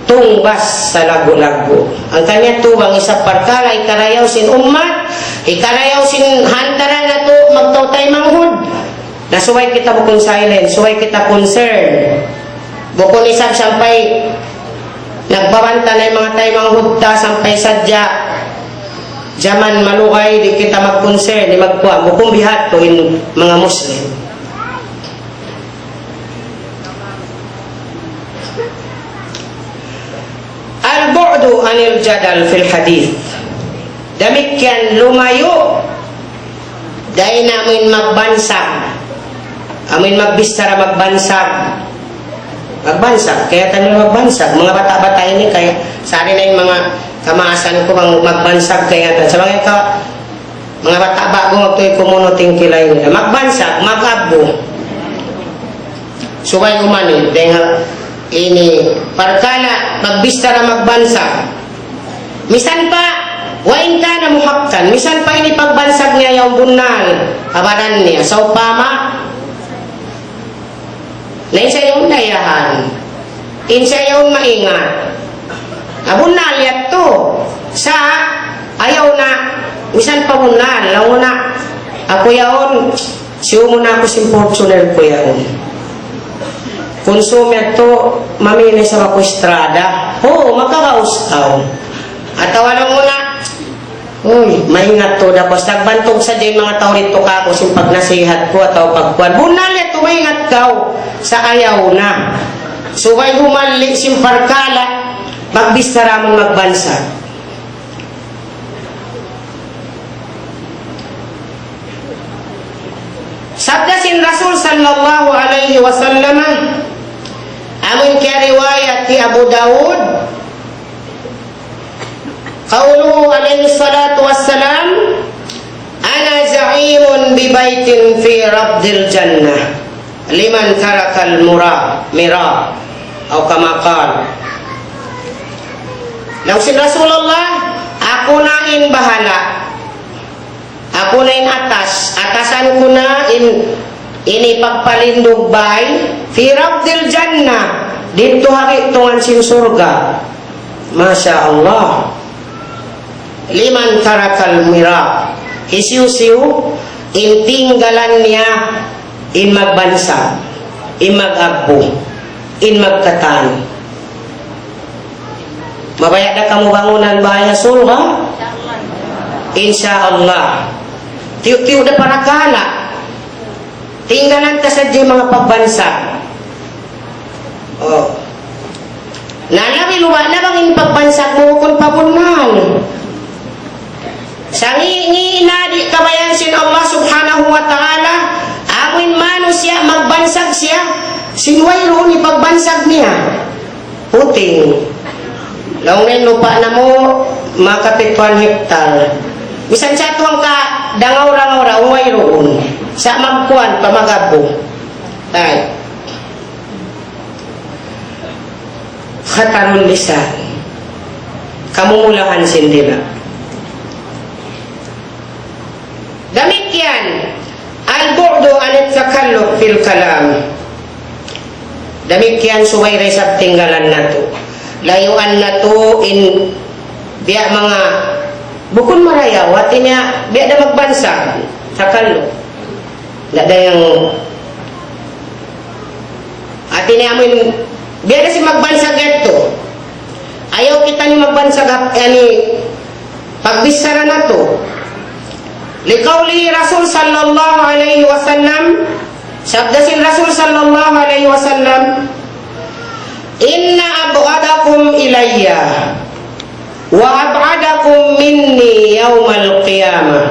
tungbas salaggu'-laggu'. Hangkan yadtu bang isab parkala' hikarayaw sin ummat, hikarayaw sin ha antara' natu' magtau-taymanghud. Na subay kita bukun silent, subay kita concern. Bukun isab sampay nagbabanta na in manga taymanghud ta sampay sadja jaman malugay di' kita mag-concern, di' magkuwan. Bukun bihadtu in manga Muslim. البعد عن الجدال في الحديث. Damikkiyan lumayu' dayn ha amuin magbansag. Amuin magbichara magbansag. Magbansag. Kaya tayo magbansag. Manga bata'-bata' ini kaya, sari na in manga kamaasan ku bang magbansag kaya tayo. Sa manga ka, manga bata' ba'gu magtuy kumunuting kilay nila. Magbansag, mag-abu. Subay umanin, dayn ha ini, parkala' magbichara magbansag. Misan pa, وإن كان محقا, misan pa ini pagbansag niya yaun bunnal, abadan niya. Sawpama, na in siya yaun dayahan. In siya yaun maingat. Abunnal yadtu. Sa', ayaw na, misan pa bunnal, laung na, aku yaun, siyumu na aku sin Fortuner ku yaun. Kunsum yadtu, mamili sa aku Estrada. Oo, makagaus kaw. Atawa laung na, uy, maingat tuud aku. Nagbantug sadja in manga tau didtu kāku' sin pagnasihat ku atawa pagkuwan. Bunnal yadtu, maingat kaw. Sa' ayaw na. Subay humalli' sin parkala', magbichara amun magbansag. Sabda sin Rasul sallallahu alayhi wasallam, amun kiyariwayat hi Abu Dawud, قوله عليه الصلاة والسلام: أنا زعيم ببيت في ربض الجنة لمن ترك المرا-، مرا، أو كما قال. Laung sin Rasulullah, aku na in bahala'. Aku na in atas, atasan ku na in, ini pagpalindug bay, في ربض الجنة, didtu ha gi'tungan sin surga'. Masha Allah. لمن ترك المرا. Hisiyu-siyu in tinggalan niya in magbansag, in mag-agbu, in magkatan. Mabaya' da kamu bangunan bay ha surga'? Insya Allah. Tiyu'-tiyu' da parakala'. Tinggalan ta sadja in manga pagbansag. Oh. Na labi luba' na bang in pagbansag mu bukun pa bunnal. Sangi'-ngi' na di' kabayaan sin Allah Subhanahu wa Ta'ala, amu in manusiya' magbansag siya, sin wayruun in pagbansag niya. Puting. Laung niya in lupa' namu', makapituan hektar. Misan sa tuwang ka dangaw-rangaw ra, wayruun. Sa' magkuan pa, mag-abu. Tay. Khatarul lisan. Kamumulahan sin dila'. Damikkiyan, البعد عن التكلف في الكلام. Damikkiyan subay da isab tinggalan natu'. Layuan natu' in biya' manga bukun marayaw, hati niya biya' da magbansag, takalluf. Nda da yang hati niya amun biya' da sin magbansag yadtu. Ayaw kitaniyu magbansag hap-, yani, pagbichara natu'. لقوله رسول صلى الله عليه وسلم, sabda sin Rasul sallallahu alayhi wasallam, إن أبغضكم إلي وأبعدكم مني يوم القيامة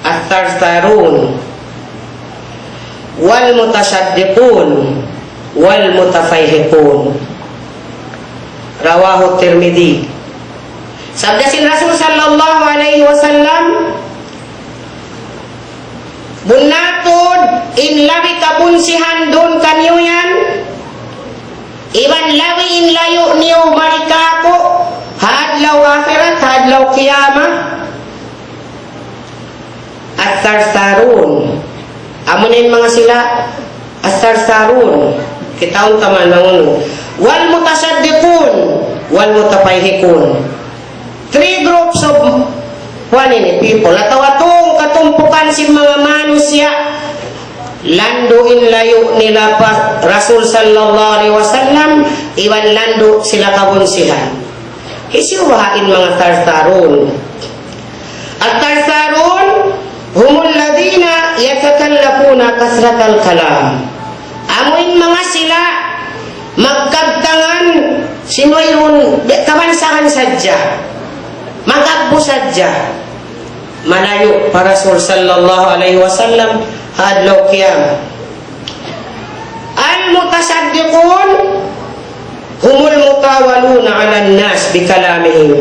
الثرثارون والمتصدقون والمتفيهقون. رواه الترمذي. Sabda sin Rasul sallallahu alayhi wasallam, bunnal tuud in labi kabunsihan duun kaniyu yan, iban labi in layu' niyu mari kāku' ha adlaw akhirat, ha adlaw qiyamah. الثرثارون. Amu na in manga sila الثرثارون. Kitaun ta man mangunu. والمتصدقون والمتفيهقون. Three groups of, kuwan ini, people. Atawa tū katumpukan sin manga manusiya'. Landu' in layu' nila pa Rasul sallallahu alayhi wasallam, iban landu' sila kabunsihan. Hisiyu baha' in manga ثرثارون? الثرثارون هم الذين يتكلفون كثرة الكلام. Amu in manga sila magkabtangan sin wayruun, di' kabansagan sadja. Mag-agbu sadja. Malayu' pa Rasul sallallahu alayhi wasallam ha adlaw qiyamah. المتصدقون هم المطاولون على الناس بكلامهم.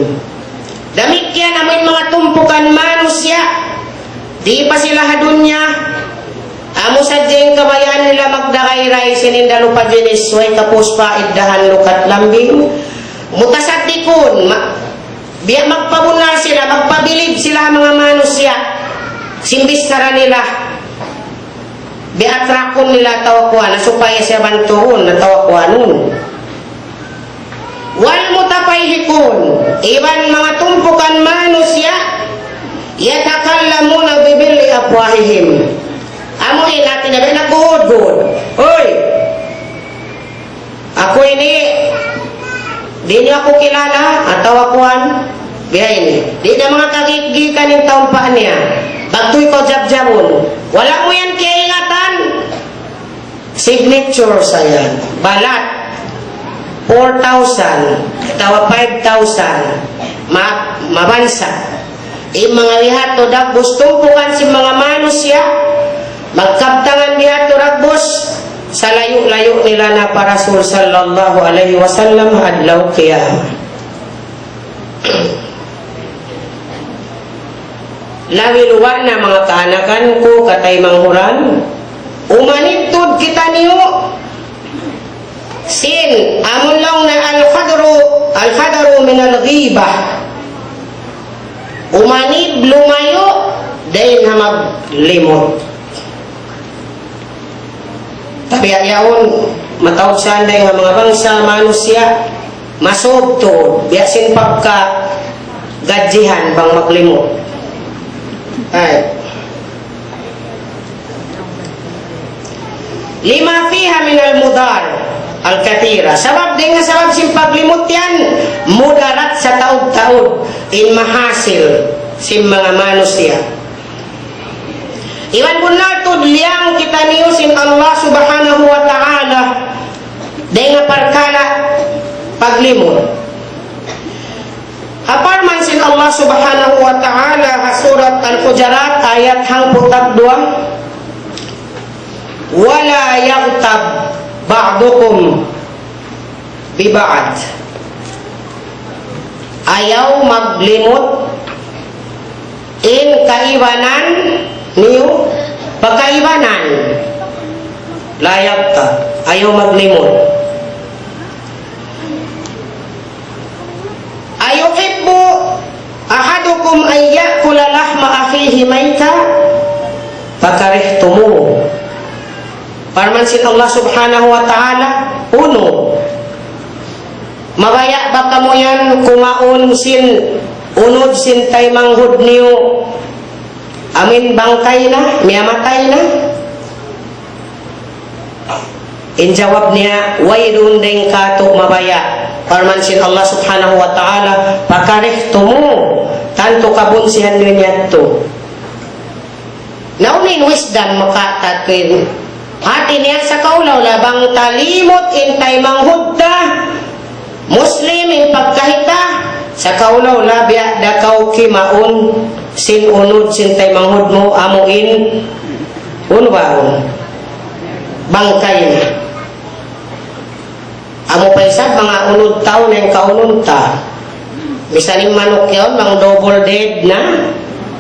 Damikkiyan amu in manga tumpukan manusiya', di' pa sila ha dunya, amu sadja in kabayaan nila magdagayray sin indalupa jinis, way kapūs pa iddahan lukat lambing. متصدقون, ma-, biya' magpabunnal sila, magpabilib sila ha manga manusiya'. Sin bichara nila, biya' atrakun nila atawa kuwan, supaya siya bantuun atawa kuwanun. والمتفيهقون, iban manga tumpukan manusiya', يتكلمون بملء أفواههم. Amu in hati niya, biya' nagguhud-guhud. Hoy! Aku ini, di' niyu aku kilala, atawa kuwan, biya' ini. Di' na manga kagiggitan in taumpa' niya. Bagtu ikaw jabjabun. Wala' mu yan kiyaingatan. Signature sa yan. Balat. Four thousand, atawa five thousand. Ma-, mabansa. In manga bihadtu dagbus tumpukan sin manga manusiya', magkabtangan bihadtu dagbus, salayu'-layu' nila na pa Rasul sallallahu alayhi wasallam adlaw qiyamah. Labi luba' na manga kaanakan ku, kataymanghuran, umanib tuud kitaniyu sin amun laung niya al-hadru, al-hadru min al-ghibah. Umanib lumayu' dayn ha maglimut. Tabiya' yaun, mataud sa dayn ha manga bangsa manusiya', masub tuud, biya' sin pagkagadjihan bang maglimut. Ay. Lima fiha minal mudar al-kathira. Sabab, dayn ha sabab sin paglimut yan, mudarat sataud-taud in mahasil sin manga manusiya'. Iban bunnal tuud liyang kitaniyu sin Allah Subhanahu wa Ta'ala dayn ha parkala' paglimut. Ha parman sin Allah Subhanahu wa Ta'ala ha Surat Al-Hujurat ayat hangpu' tagduwa, ولا يغتب بعضكم ببعض. Ayaw maglimut in kaibanan niyu pa kaibanan. La yaghtab, ayaw maglimut. أيحب أحدكم أن يأكل لحم أخيه ميتا فكرهتموه. Parman sin Allah Subhanahu wa Ta'ala, unu, mabaya' ba kamu yan kumaun sin unud sin taymanghud niyu amuin bangkay na, miyamatay na? In jawab niya, wayruun dayn kātu' mabaya'. Parman sin Allah Subhanahu wa Ta'ala, فكرهتموه, tantu kabunsihan niyu yadtu. Na unu in wisdom makatatuin? Hati niya sa kaulaw la bang ta limut in taymanghud ta Muslim in pagkahi ta, sa kaulaw la biya' da kaw kimaun sin unud sin taymanghud mu amu in unu ba unu? Bangkay na. Amu pa isab manga unud tau na in kaunun ta. Misan in manuk yaun, bang double dead na,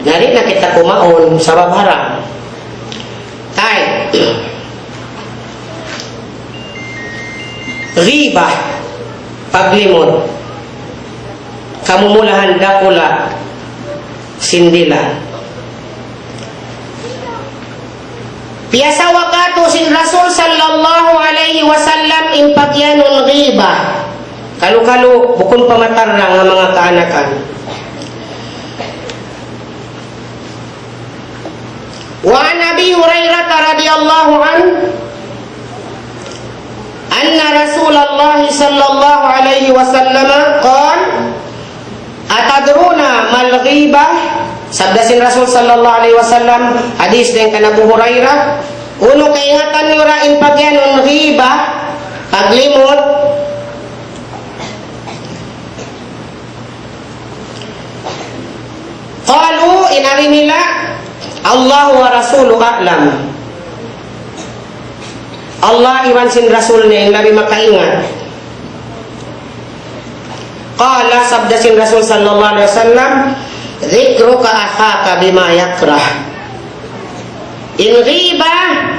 na di' na kita kumaun, sabab haram. Tay. Ghibah, paglimut. Kamumulahan dakula' sin dila. Piyasawa katu' sin Rasul sallallahu alayhi wasallam in pagiyanun ghibah. Kalu-kalu bukun pa matarrang ha manga kaanakan. وعن أبي هريرة رضي الله عنه أن رسول الله صلى الله عليه وسلم قال: أتدرون ما الغيبة؟ Sabda sin Rasul sallallahu alayhi wasallam, hadis dayn kan Abu Hurairah, unu kaingatan niyu ra in pagiyanun ghibah, paglimut? قالوا, in agi nila, الله ورسوله أعلم. Allah iban sin Rasul niya in labi makaingat. قال, sabda sin Rasul sallallahu alayhi wasallam, ذكرك أخاك بما يكره. In ghibah,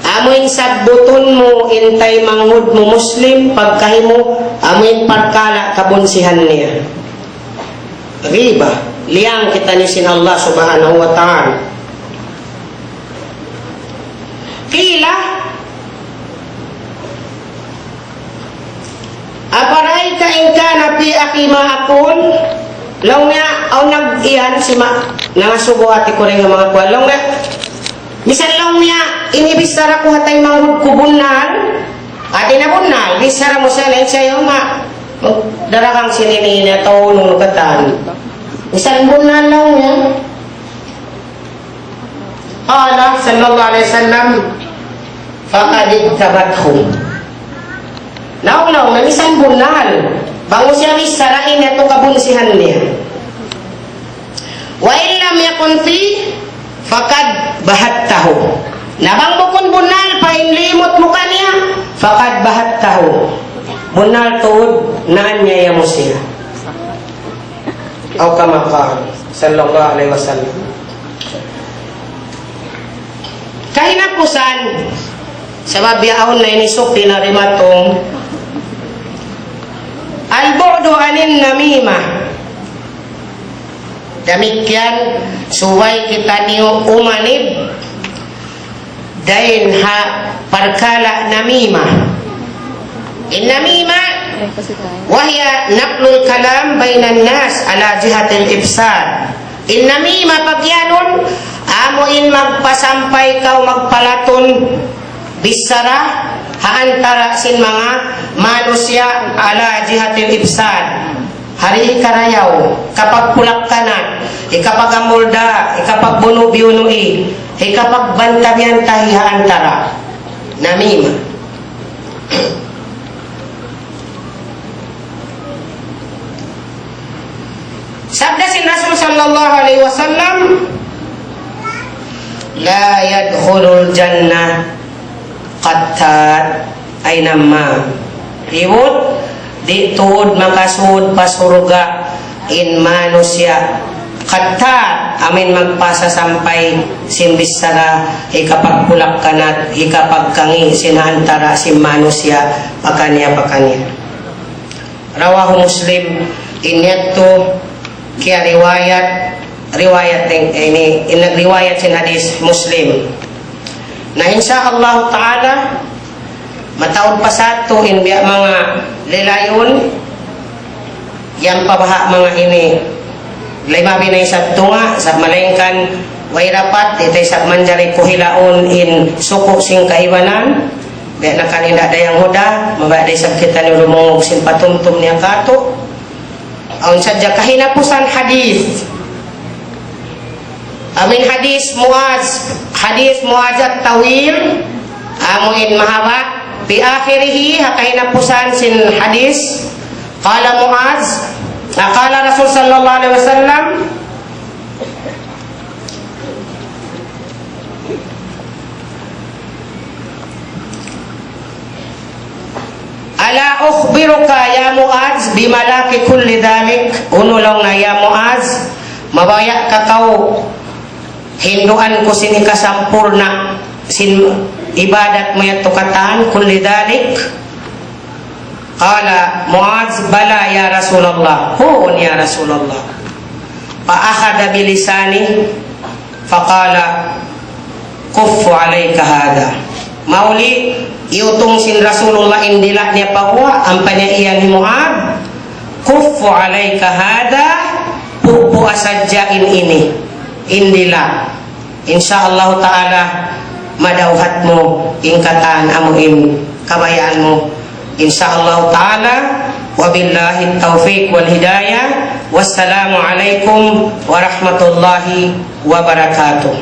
amu in sabbutun mu in taymanghud mu Muslim, pagkahi mu, amu in parkala' kabunsihan niya. Ghibah, liyang kitaniyu sin Allah Subhanahu wa Ta'ala. قيل: أفرأيت إن كان في أخي ما أقول؟ Laung niya, awn nag-iyan sin ma-, nangasubu hati ku dayn ha manga kuwan. Laung niya, misan laung niya, in hibichara ku ha taymanghud ku bunnal, hati niya bunnal, bichara mu siya, laung siya yaun ma-, magdaragang sin ini, ini, atawa unu, unu katan. Misan bunnal laung niya. قال صلى الله عليه وسلم: فقد اغتبته. Laung, laung, na misan bunnal. Bang mu siya bicharahi niya tu kabunsihan niya. وإن لم يكن فيه فقد بهته. Na bang bukun bunnal pa in limut mu kaniya, فقد بهته. Bunnal tuud, naanyaya mu siya. أو كما قال صلى الله عليه وسلم. Kahinapusan, sabab yaun na ini suki na rimatung. البعد عن النميمة. Damikkiyan, subay kitaniyu umanib dayn ha parkala' namima. In namima, وهي نقل الكلام بين الناس على جهة الإفساد. In namima pagiyanun, amu in magpasampay kaw magpalatun bichara ha antara' sin manga manusiya' على جهة الإفساد. Ha di' hikarayaw, hikapagpulak-kanat, hikapag-amulda, hikapagbunu'-biyunu'i, hikapagbanta-biyanta ha antara'. Namima. Sabda sin Rasul sallallahu alayhi wasallam, لا يدخل الجنة قتات أي نمام. Ribut, di' tuud makasud pa surga' in manusiya' qattat, amu in magpasasampay sin bichara, hikapagpulak-kanat, hikapagkangi' sin antara' sin manusiya' pakaniya-pakaniya. رواه مسلم, in yadtu kiyariwayat, riwayat ini, in nagriwayat sin hadis Muslim. Na insya Allah ta'ala, mataud pa satu in biya' manga lilayun, yan pa baha' manga ini, lima bina isab tunga', sa' malaingkan way dapat, di' ta isab manjari kuhilaun in suku' sin kaibanan, biya' na kaninda dayang huda, mabaya' da isab kitaniyu lumungug sin patumtum niya katu'. Awn sadja kahinapusan hadith. Amu in hadith Muaz, hadith Muaz at-tawil, amu in mahaba', في آخره, ha kahinapusan sin hadith, قال معاذ, قال رسول صلى الله عليه وسلم, ألا أخبرك يا معاذ بملاك كل ذلك؟ Unu laung niya, ya Muaz, mabaya' ka kaw hinduan ku sin hikasampurna' sin ibadat mu yadtu katan, كل ذلك. قال معاذ بلى يا رسول الله, huun ya Rasulullah. فأخذ بلسانه فقال كف عليك هذا. Mauli, iyutung sin Rasulullah in dila' niya pa guwa', ampa niya iyan hi Muaz, كف عليك هذا, pupuasa sadja in ini, in dila'. Insya Allah ta'ala, madawhat mu in katan amu in kabayaan mu. Insya Allah ta'ala, وبالله التوفيق والهداية. والسلام عليكم ورحمة الله وبركاته.